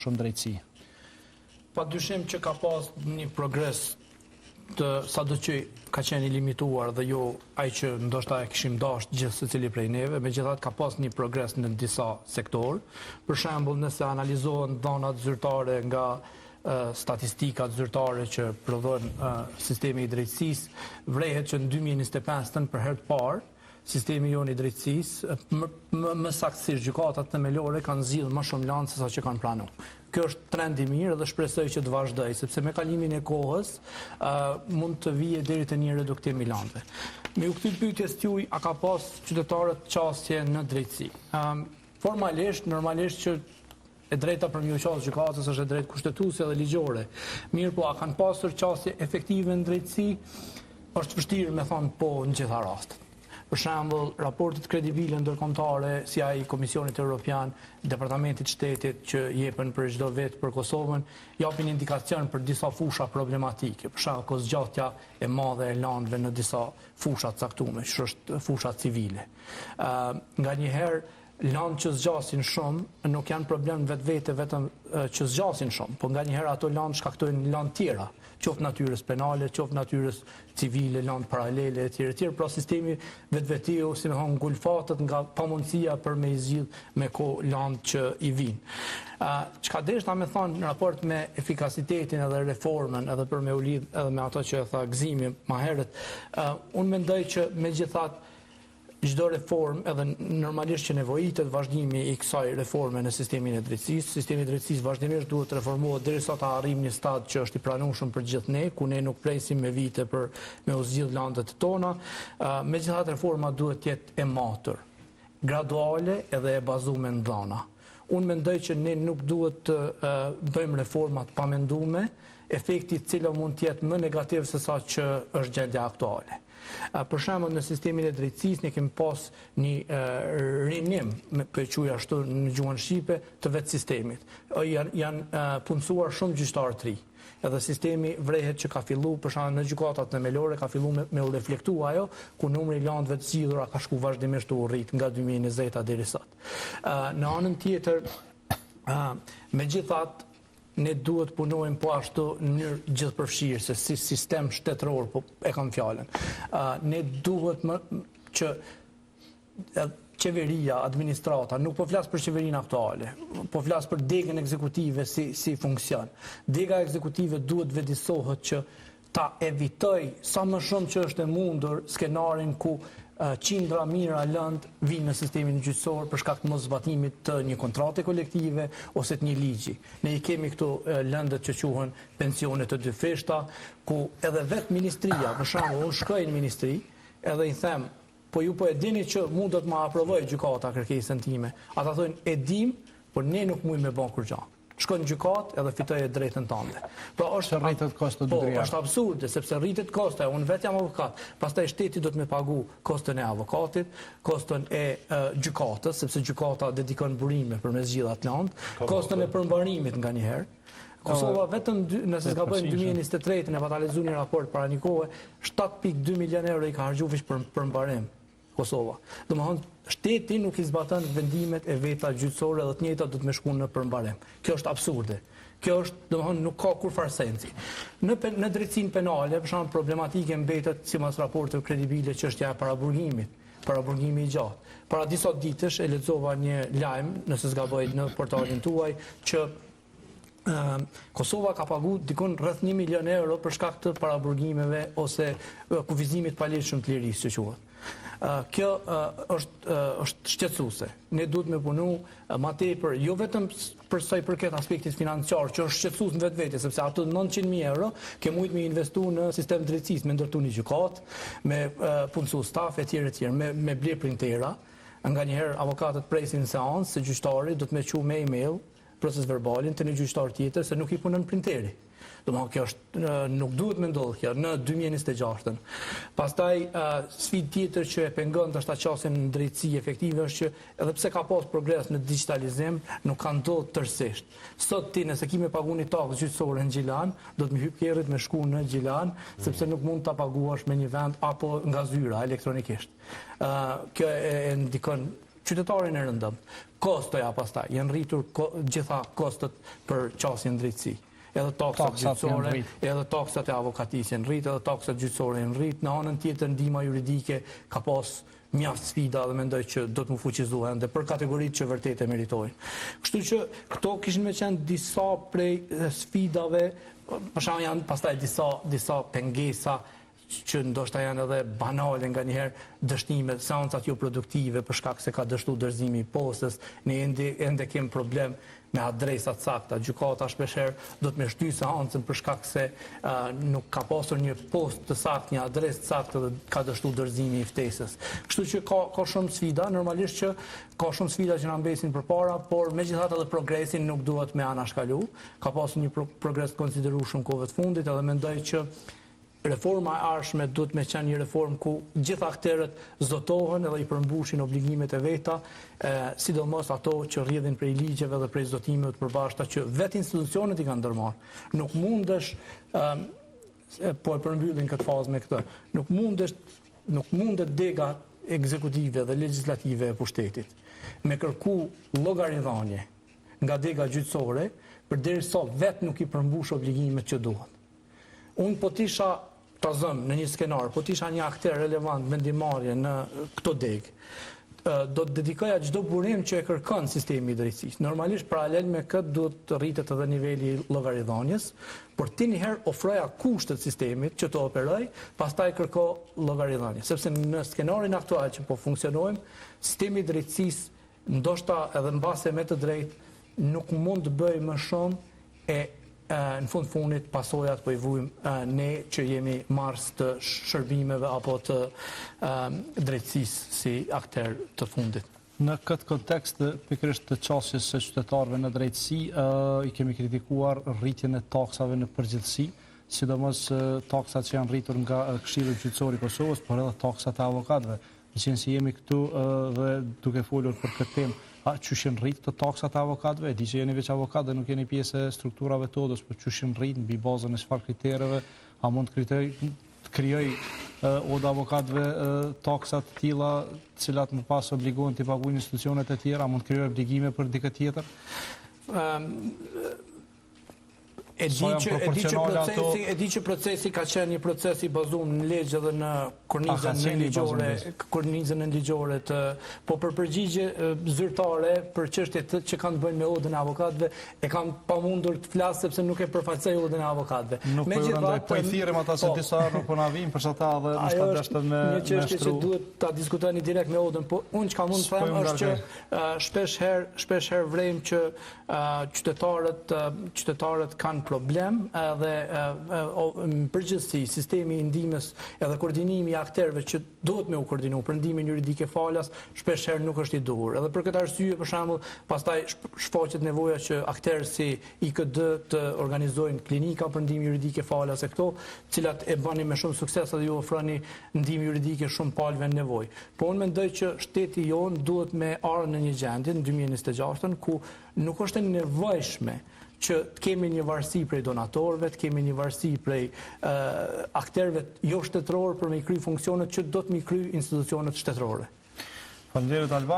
Shumë drejtësi. Pa dyshim që ka pas një progres të sado që ka qenë i limituar dhe jo ai që ndoshta e kishim dashtë gjithsecili prej neve, megjithatë ka pas një progres në disa sektorë. Për shembull, nëse analizohen dhanat zyrtare nga statistikat zyrtare që prodhon sistemi i drejtësisë, vrehet që në 2025-ën për herë të parë Sistemi jonë i drejtësisë, më, më, më saktësisht gjykatat themelore kanë zgjidhur më shumë landë se sa që kanë pranu. Kjo është trend i mirë dhe shpresoj që të vazhdojë, sepse me kalimin e kohës uh, mund të vije deri te një reduktim i landëve. Me ju kthy pyetjes tuaj, a ka pas qytetarët qasje në drejtësi? Um, formalisht, normalisht që E drejta për me iu qasë gjykatës është e drejtë kushtetuese dhe ligjore. Mirëpo, a kanë pasur qasje efektive në drejtësi? Është vështirë me thonë po në gjitha rastet. Për shembull, raportet kredibile ndërkombëtare si ai i Komisionit Evropian, Departamentit të Shtetit që jepen për çdo vit për Kosovën, japin indikacion për disa fusha problematike. Për shembull, kohëzgjatja e madhe e landëve në disa fusha të caktuara, që është fusha civile. Ë nganjëherë Landë që zgjasin shumë nuk janë problem në vetvete vetëm që zgjasin shumë, po nganjëherë ato landë shkaktojnë landë tjera, qoftë natyrës penale, qoftë natyrës civile, landë paralele etj etj. Pra sistemi vetvetiu, si me thonë, ngulfatet nga pamundësia për me i zgjidh me kohë landë që i vijnë. Çka deshta me thonë në raport me efikasitetin edhe reformën, edhe për me u lidh edhe me ato që e tha Gëzimi ma herët, unë mendoj që megjithatë Çdo reformë edhe normalisht që nevojitet vazhdimi i kësaj reforme në sistemin e drejtësisë. Sistemi i drejtësisë vazhdimisht duhet të reformohet derisa ta arrijmë një stad që është i pranueshëm për gjithë ne, ku ne nuk presim me vite për me u zgjidh landët tona. Megjithatë reforma duhet të jetë e matur, graduale edhe e bazume në dhana. Unë mendoj që ne nuk duhet të bëjmë reforma të pamendume, efekti i të cilave mund të jetë më negativ se sa që është gjendja aktuale. Për shembull, në sistemin e drejtësisë ne kemi pas një rinim, po e quaj ashtu në gjuhën shqipe, të vetë sistemit. Janë janë punësuar shumë gjyqtarë të ri. Edhe sistemi vrehet që ka fillu, për shembull në gjykatat themelore ka fillu me, me u reflektu ajo, ku numri i landëve të zgjidhura ka shku vazhdimisht tu u rrit nga 2020-a deri sot. Në anën tjetër, megjithatë, ne duhet të punojmë po ashtu në mënyrë gjithëpërfshirëse si sistem shtetëror, po e kam fjalën. Ne duhet më që qeveria, administrata, nuk po flas për qeverinë aktuale, po flas për degën ekzekutive si si funksion. Dega ekzekutive duhet të vetëdijesohet që ta evitojë sa më shumë që është e mundur skenarin ku qindra mijëra lëndë vijnë në sistemin gjyqësor për shkak të moszbatimit të një kontrate kolektive ose të një ligji. Ne i kemi këto lëndët që quhen pensione të dyfishta, ku edhe vetë ministria, për shembull, unë shkoj në ministri edhe i them, po ju po e dini që mu do të ma aprovojë gjykata kërkesën time. Ata thonë, e dim, por ne nuk mujmë me ba kurgja. Shko në gjykatë edhe fitoje të drejtën tënde. Pra është rritet kosto po, është absurde sepse rritet kostoja, unë vetë jam avokat. Pastaj shteti do të më pagu koston e avokatit, koston e gjykatës, sepse gjykata dedikon burime për me zgjidh atë landë, koston e përmbarimit nganjëherë. Kosova vetëm nëse s'gaboj në 2023 e pata lexu një raport para një kohe, 7.2 milion euro i ka harxhu veç për përmbarim. Kosova. Domethënë, shteti nuk i zbaton vendimet e veta gjyqësore dhe të njëjtat do të me shku në përmbarim. Kjo është absurde. Kjo është, domethënë, nuk ka kurrfarë sensi. Në, në drejtësinë penale, për shembull, problematike mbetet, sipas raporteve kredibile, çështja e paraburgimit, paraburgimi i gjatë. Para disa ditësh e lexova një lajm, nëse s'gaboj në portalin tuaj, që Kosova ka pagu dikun rreth 1 milion euro për shkak të paraburgimeve ose kufizimit të paligjshëm të lirisë që quhet. Kjo është është shqetësuese. Ne duhet me punu ma tepër, jo vetëm për sa i përket aspektit financiar, që është shqetësues në vetvete, sepse ato 900.000 euro ke mujt me investu në sistem drejtësisë, me ndërtu një gjykatë, me punësu staf etj etj, me me ble printera. Nganjëherë avokatët presin seancë se gjyqtari do të me çu me email procesverbalin te një gjyqtar tjetër se nuk i punon printeri. Domethënë kjo është nuk duhet me ndodhë kjo në 2026-ën. Pastaj sfidë tjetër që e pengon ndoshta qasjen në drejtësi efektive është që edhe pse ka pas progres në digjitalizim, nuk ka ndodhur tërësisht. Sot ti nëse ki me pagu një taksë gjyqësore në Gjilan, do të më hyp kerrit me shku në Gjilan, sepse nuk mund ta paguash me një vend apo nga zyra elektronikisht. Ë kjo e, e ndikon. qytetarin e rëndomtë. Kostoja pastaj, janë rritur gjitha kostot për qasjen në drejtësi. Edhe taksat gjyqësore, edhe taksat e avokatisë janë rritë, edhe taksat gjyqësore janë rritë. Në anën tjetër ndihma juridike ka pas mjaft sfida dhe mendoj që do të m'u fuqizu ende për kategoritë që vërtet e meritojnë. Kështu që këto kishin me qenë disa prej sfidave, për shembull janë pastaj disa disa pengesa që ndoshta janë edhe banale nganjëherë dështimet, seancat jo produktive për shkak se ka dështu dorëzimi i postës, ne ende ende kemi problem me adresa të sakta, gjykata shpeshherë do të me shty seancën për shkak se nuk ka pasur një postë të saktë, një adresë të saktë dhe ka dështu dorëzimi i ftesës. Kështu që ka ka shumë sfida, normalisht që ka shumë sfida që na mbesin përpara, por megjithatë edhe progresin nuk duhet me anashkalu. Ka pasur një progres të konsiderueshëm kohëve të fundit edhe mendoj që Reforma e ardhshme duhet me qenë një reformë ku gjithë akterët zotohen edhe i përmbushin obligimet e veta, sidomos ato që rrjedhin prej ligjeve dhe prej zotimeve të përbashkëta që vetë institucionet i kanë ndërmarrë. Nuk mundesh, po e përmbyllim këtë fazë me këtë, nuk mundesh, nuk mundet dega ekzekutive dhe legjislative e pushtetit me kërku llogaridhanje nga dega gjyqësore, përderisa vetë nuk i përmbush obligimet që duhet. Unë po t'isha, ta zëmë, në një skenar, po t'isha një akter relevant vendimmarrje në këto degë, do të dedikoja çdo burim që e kërkon sistemi i drejtësisë. Normalisht paralel me këtë duhet të rritet edhe niveli i llogaridhënies, por ti një herë ofroja kushtet sistemit që të operojë, pastaj kërko llogaridhënie, sepse në skenarin aktual që po funksionojmë, sistemi i drejtësisë ndoshta edhe mbase me të drejtë nuk mund të bëjë më shumë e në fund fundit pasojat po i vujmë ne që jemi marrës të shërbimeve apo të drejtësisë si akter të fundit. Në këtë kontekst pikërisht të qasjes së qytetarëve në drejtësi, i kemi kritikuar rritjen e taksave në përgjithësi, sidomos taksat që janë rritur nga Këshilli Gjyqësor i Kosovës, por edhe taksat e avokatëve. Meqenëse jemi këtu dhe duke folur për këtë temë, a qysh janë rritë këto taksat e avokatëve? E di që jeni veç avokat dhe nuk jeni pjesë e strukturave të odës, por qysh janë rritë mbi bazën e çfarë kritereve, a mund të të krijojë oda e avokatëve taksa të tilla, të cilat më pas obligohen t'i paguajnë institucionet e tjera, a mund të krijojë obligime për dikë tjetër? E di që e di që procesi, e di që procesi ka qenë një proces i bazuar në ligj edhe në kornizën nënligjore, kornizën nënligjore të po për përgjigje zyrtare për çështje të që kanë të bëjnë me odën e avokatëve, e kam pamundur të flas sepse nuk e përfaqësoj odën e avokatëve. Nuk po Megjithatë, po i thirrim ata se po, disa herë nuk po na vijnë për ata dhe më shta dashtë me një çështje që duhet ta diskutoni direkt me odën, po unë çka mund të them është që shpesh herë shpesh herë vrejmë që Qytetarët qytetarët kanë problem edhe në përgjithësi sistemi i ndihmës edhe koordinimi i akterëve që duhet me u koordinu për ndihmën juridike falas shpesh herë nuk është i duhur. Edhe për këtë arsye për shembull pastaj shfaqet nevoja që akterë si IKD të organizojnë klinika për ndihmë juridike falas e këto, të cilat e bëni me shumë sukses edhe ju ofroni ndihmë juridike shumë palëve në nevojë. Po unë mendoj që shteti jonë duhet me ardhë në një gjendje në 2026-ën ku nuk është e nevojshme që të kemi një varësi prej donatorëve, të kemi një varësi prej akterëve jo shtetërorë për me i kry funksionet që do të me i kry institucionet shtetërore. Faleminderit Alban.